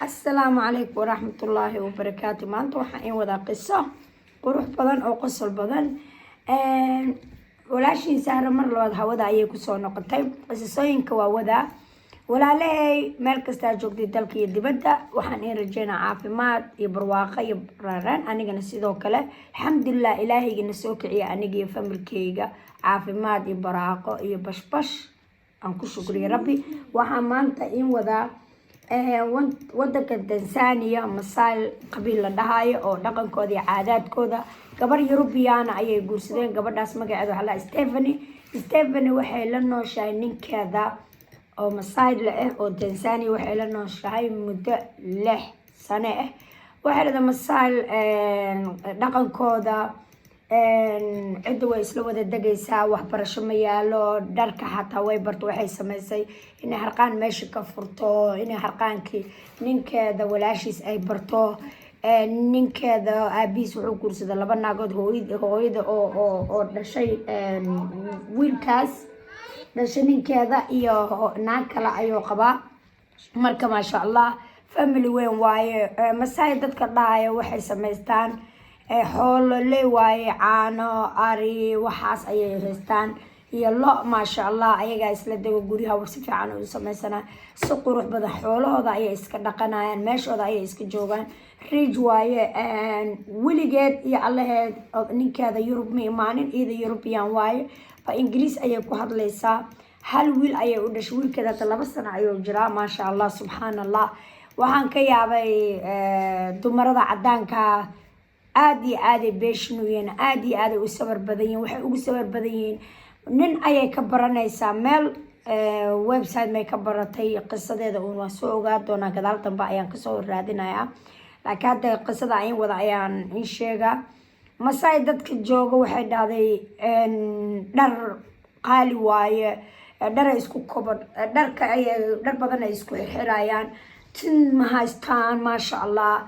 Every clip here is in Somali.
Asalaamu calaykum waraxmatullaahi wabarakaatu. Maanta waxaan in wadaa qiso qurux badan oo qosol badan. Walaashiin Sahra mar labaad hawada ayay kusoo noqotay. Qisasooyinka waa wadaa. Walaalahay, meel kastaa joogtay, dalka iyo dibadda, waxaan in rajeynaa caafimaad iyo barwaaqo iyo raaraan. Anigana sidoo kale, alxamdulilah, ilaahayga soo kiciya aniga iyo familkeyga caafimaad iyo barwaaqo iyo bashbash aan ku shukriya Rabbi. Waxaan maanta in wadaa wadanka Tanzania, Masaai qabiil la dhahayo oo dhaqankooda iyo caadaadkooda. Gabar Yurubiyaana ayay guursadeen. Gabadhaas magaceeda waxaa la Stephany. Stephany waxay la nooshahay ninkeeda oo Masaai la ah oo Tanzania. Waxay la nooshahay muddo 6 sano ah. Waxay dhahdaa Masaai dhaqankooda cidda way isla wada degaysaa, waxbarasho ma yaalo, dharka xataa way barto. Waxay sameysay inay harqaan meesha ka furto, inay harqaankii ninkeeda walaashiis ay barto. Ninkeeda aabihiis wuxuu guursaday laba naagood. Hooyada oo dhashay wiilkaas dhashay ninkeeda iyo naag kale ayuu qabaa. Marka, maasha Allah, family weyn waaye. Masaai dadka dhahaya waxay samaystaan xoolo le waaye, caano, ari, waxaas ayay haystaan iyo lo. Maasha Allah, ayagaa isla dego, guryaha si fiican u sameysanaa, si qurux badan. Xoolahooda ayay iska dhaqanayaan, meeshooda ayay iska joogaan, rich waaye. Weligeed iyo allaheed ninkeeda Yurub ma imaanin, iyada European waaye ba, Ingiriis ayay ku hadlaysaa. Hal wiil ayay u dhashay. Wiilkeeda hata 2 sano ayuu jiraa. Maasha Allah, subxaan Allah. Waxaan ka yaabay dumarada cadaanka aada iyo aaday beeshinuyeen, aada iyo aaday u sabar badan yihiin. Waxay ugu sabar badan yihiin, nin ayay ka baranaysaa meel website may ka baratay. Qisadeeda uun waan soo ogaa doonaa, gadaal dambe ayaan kasoo raadinayaa, laakiin hadda qisada ayn wada ayaan in sheegaa. Masaai dadka jooga waxay dhahday dhar qaali waaye, dharay isku koban, dharka ayay dhar badan ay isku xirxirayaan, tin ma haystaan. Maasha Allah,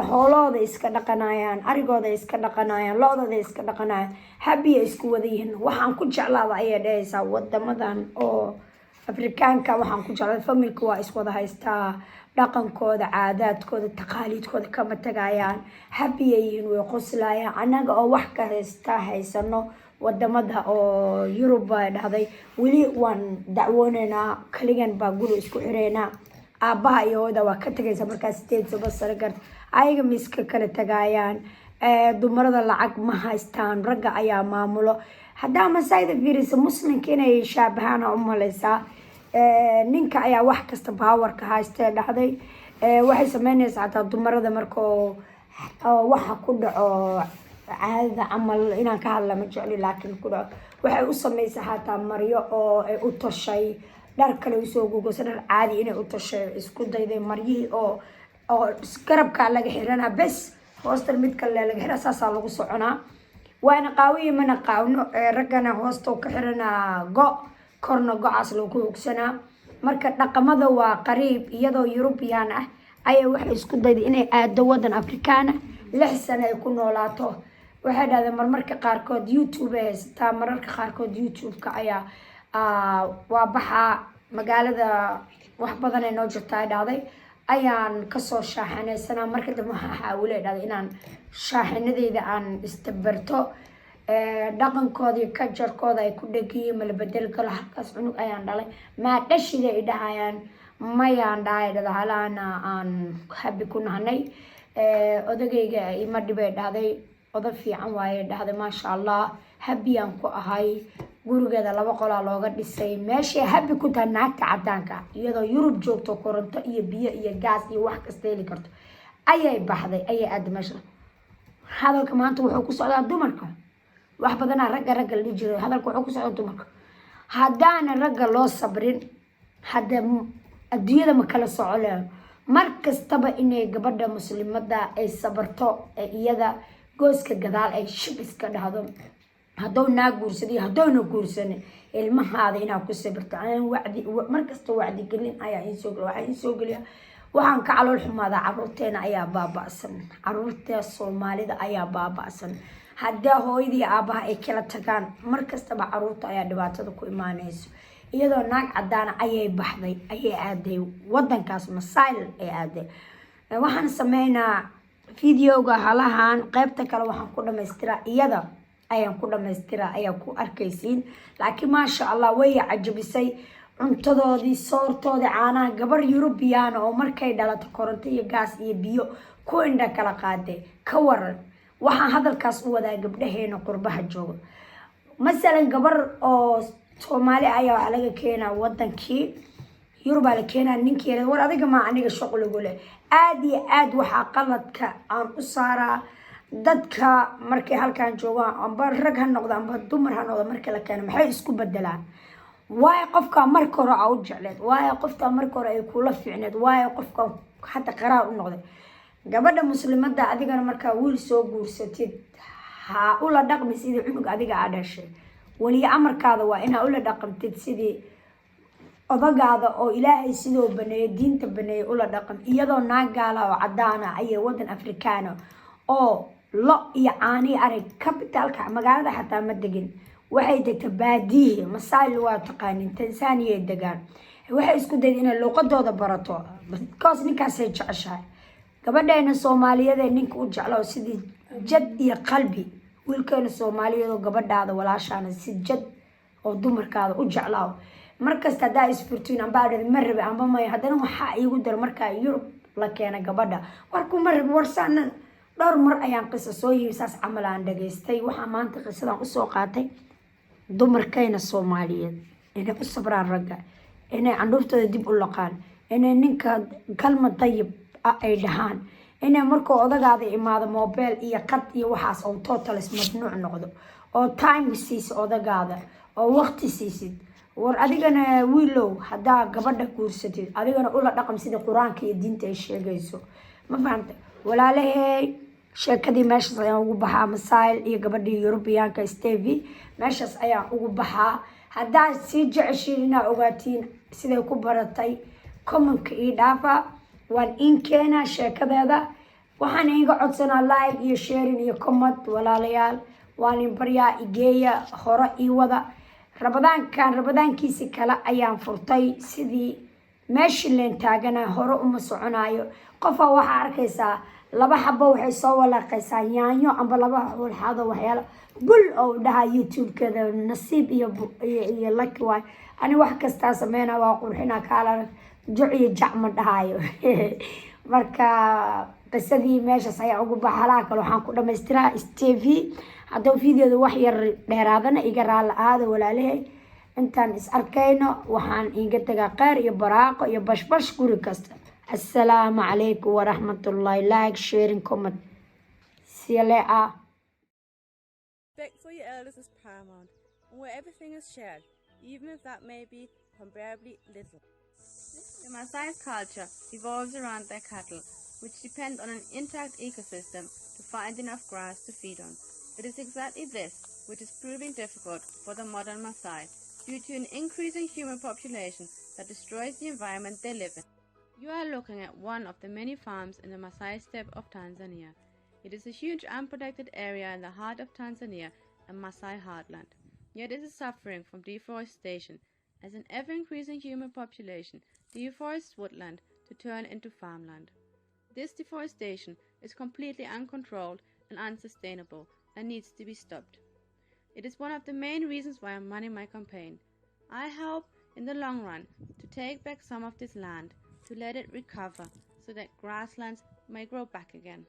hoolahooda iska dhaqanayaan, arigooda iska dhaqanayaan, lo-dooda iska dhaqanayaan, happy ay isku wada yihiin. Waxaan ku jeclaada ayay dhahaysaa wadamadan oo Afrikaanka, waxaan ku jeclaa familka waa iswada haystaa, dhaqankooda, caadaadkooda, taqaaliidkooda kama tagayaan, happy ay yihiin, way qoslayaan. Annaga oo wax ka haysta haysano wadamada oo Yurub baa dhahday, weli waan dacwooneynaa, kaligan baa guri isku xireynaa. Aabbaha iyo hooyada waa ka tagaysa markaa 18 sano garta, ayaga ma iska kala tagayaan. Dumarada lacag ma haystaan, ragga ayaa maamulo. Haddaa Masaayda fiirisa, Muslimka inay shaabahaan u maleysaa. Ninka ayaa wax kasta powerka haystee dhahday. Waxay sameynaysaa hataa dumarada markoo waxa ku dhaco caadada camal, inaan ka hadla ma jecli, laakiin ku dhaco, waxay u sameysaa hataa maryo oo ay u toshay, dhar kale usoo gogosa, dhar caadi inay u toshay isku dayday. Maryihii oo garabkaa laga xiranaa bes, hoostan mid kale laga xira, saasaa lagu soconaa. Waana qaawiyi, mana qaawno. Raggana hoosta ka xiranaa go, korna go-aas lagu hogsanaa. Marka dhaqamada waa qariib. Iyadoo European ah ayaa waxay isku dayday inay aado wadan Afrikaana, 6 sano ay ku noolaato. Waxay dhahdeen marmarka qaarkood YouTube ay haysataa, mararka qaarkood YouTube-ka ayaa waa baxaa, magaalada wax badan ay noo jirta ay dhahday ayaan kasoo shaaxinaysanaa. Marka dambe waxaa xaawile dhahday inaan shaaxinadeyda aan istabarto, dhaqankoodii culturekooda ay ku dhegiyiin mala bedeli karo. Halkaas cunug ayaan dhalay, maa dhashida ay dhahayaan, mayaan dhahay dhada, halaana aan happy ku nahnay. Odagayga ima dhibay dhahday, oda fiican waaye dhahday. Maasha Allah, happy aan ku ahay. Gurigeeda laba qolaa looga dhisay, meeshay happy ku tahay. Naagta cadaanka iyadoo Yurub joogto, koronto iyo biyo iyo gaas iyo wax kasta heli karto, ayay baxday, ayay aada meesha. Hadalka maanta wuxuu ku socdaa dumarka. Wax badanaa ragga la dhihi jiray, hadalka wuxuu ku socdaa dumarka. Haddaana ragga loo sabrin, hadda adduunyada ma kala soco leh. Mar kastaba inay gabadha muslimada ay sabarto, ee iyada gooska gadaal ay shib iska dhahdo, hadduu naa guursadiyo haddowna guursanin, ilmahaada inaad ku sabirto. Aan wacdi markasta wacdigelin ayaa in soo geliya, waxaa in soo geliya. Waxaan ka calool xumaadaa caruurteena ayaa baaba'san, caruurta Soomaalida ayaa baaba'san. Haddii hooyadii aabaha ay kala tagaan, mar kastaba caruurta ayaa dhibaatada ku imaaneyso. Iyadoo naag cadaana ayay baxday, ayay aaday wadankaas Masail ay aaday. Waxaan sameynaa videoga halahan, qeybta kale waxaan ku dhamaystiraa, iyada ayaan ku dhamaystiraa, ayaa ku arkaysiin. Laakiin maasha Allah, way cajabisay cuntadoodii, soortoodii, caanaha. Gabar Yurubiyaana oo markay dhalato koronto iyo gaas iyo biyo ku indha kala qaaday, ka waran? Waxaan hadalkaas u wadaa gabdhaheena qurbaha jooga. Masalan, gabar oo Soomaali ayaa waxaa laga keenaa wadankii Yurubaa la keenaa. Ninkeeda, war adiga maa aniga shuqligu leh. Aada iyo aada waxaa qaladka aan u saaraa dadka markay halkan joogaan, amba rag ha noqdo amba dumar ha noqdo, marka la keeno maxay isku bedelaan? Waayo qofkaa marka hore aa u jecleed, waayo qoftaa marka hore ay kula fiicneed, waayo qofka hadda qaraar u noqday. Gabadha muslimada, adigana markaa wiil soo guursatid, ha ula dhaqmi sidii cunug adiga aa dhashay. Weliyo amarkaada waa inaa ula dhaqamtid sidii odagaada oo Ilaahay sidoo baneeyay, diinta baneeyay ula dhaqam. Iyadoo naag gaala oo cadaana ayay wadan Afrikaana oo lo iyo caani arag, capitalka magaalada xataa ma degin, waxay degta baadiyihi Masail. Waa taqaanin, Tanzania degaan. Waxay isku dayda inay luuqadooda barato because ninkaasay jeceshahay. Gabadheena Soomaaliyeed ee ninka u jeclo sidii jad iyo qalbi, wiilkeena Soomaaliyeed oo gabadhaada walaashaana si jad oo dumarkaada u jeclaaw. Markasta haddaa isfurtiin amba adhada ma rabi amba maya, haddana waxaa iigu dara markaa Yurub la keena gabadha, warkuma rabi warsaana. Dhowr mar ayaan qisa soo yimi saas camal aan dhageystay. Waxaa maanta qisadan usoo qaatay dumarkayna Soomaaliyeed inay u sabraan ragga, inay candhuuftooda dib u laqaan, inay ninka kalma dayib ah ay dhahaan, inay markuu odagaada imaado mobile iyo qad iyo waxaas oo totally mamnuuc noqdo, oo time siisid odagaada, oo waqti siisid. War adigana wiilow, haddaa gabadha guursatid, adigana ula dhaqam sida Qur-aanka iyo diinta ay sheegayso. Ma fahamta, walaalahey? Sheekadii meeshaas ayaan ugu baxaa. Masail iyo gabadhii Yurubiyaanka Stevi meeshaas ayaan ugu baxaa. Haddaad sii jeceshiin inaa ogaatiin siday ku baratay, commentka ii dhaafa, waan iin keenaa sheekadeeda. Waxaan iiga codsanaa like iyo sharing iyo comment. Walaalayaal, waan in baryaa, igeeya hore ii wada. Rabadaankan rabadaankiisi kale ayaan furtay. Sidii meeshii leen taagana hore uma soconayo. Qofaa waxaa arkaysaa laba xabo waxay soo walaaqaysaa yaanyo amba laba walxaado, waxyaalo bul oo dhaha YouTube-keeda. Nasiib iyo lucky waay. Ani wax kastaa sameyna, waa qurxina, kaala juc iyo jac ma dhahayo. Marka qisadii meeshaas ayaa ugu baxa. Halaha kale waxaan ku dhamaystiraa Stevie. Haddaba videoda wax yar dheeraadana iga raali ahaada, walaalahay. Intaan is arkayno, waxaan iiga tagaa kheyr iyo baraaqo iyo bashbash guri kasta. Assalaamu calaykum waraxmatullahi. Like, sharing, comment sile ah. Respect for your elders is paramount, and where everything is shared, even if that may be comparably little. The Maasai's culture evolves around their cattle, which depend on an intact ecosystem to find enough grass to feed on. It is exactly this which is proving difficult for the modern Maasai, due to an increasing human population that destroys the environment they live in. You are looking at one of the many farms in the Maasai steppe of Tanzania. It is a huge unprotected area in the heart of Tanzania and Maasai heartland. Yet it is suffering from deforestation, as an ever-increasing human population deforests woodland to turn into farmland. This deforestation is completely uncontrolled and unsustainable and needs to be stopped. It is one of the main reasons why I'm running my campaign. I hope in the long run to take back some of this land, to let it recover so that grasslands may grow back again.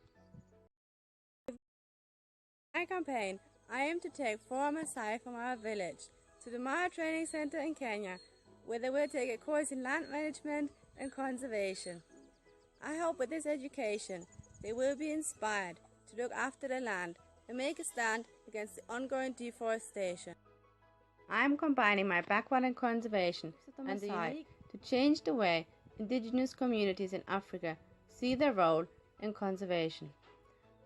My campaign, I aim to take 4 Maasai from our village to the Mara Training Center in Kenya, where they will take a course in land management and conservation. I hope with this education they will be inspired to look after the land and make a stand against the ongoing deforestation. I am combining my background in conservation and the Maasai to change the way indigenous communities in Africa see their role in conservation.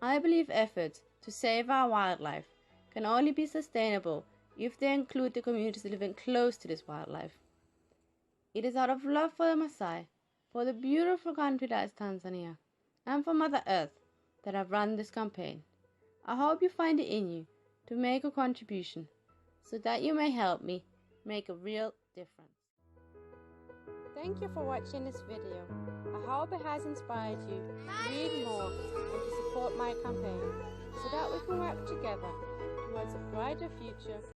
I believe efforts to save our wildlife can only be sustainable if they include the communities living close to this wildlife. It is out of love for the Maasai, for the beautiful country that is Tanzania, and for Mother Earth that I've run this campaign. I hope you find it in you to make a contribution so that you may help me make a real difference. Thank you for watching this video. I hope it has inspired you to read more and to support my campaign so that we can work together towards a brighter future.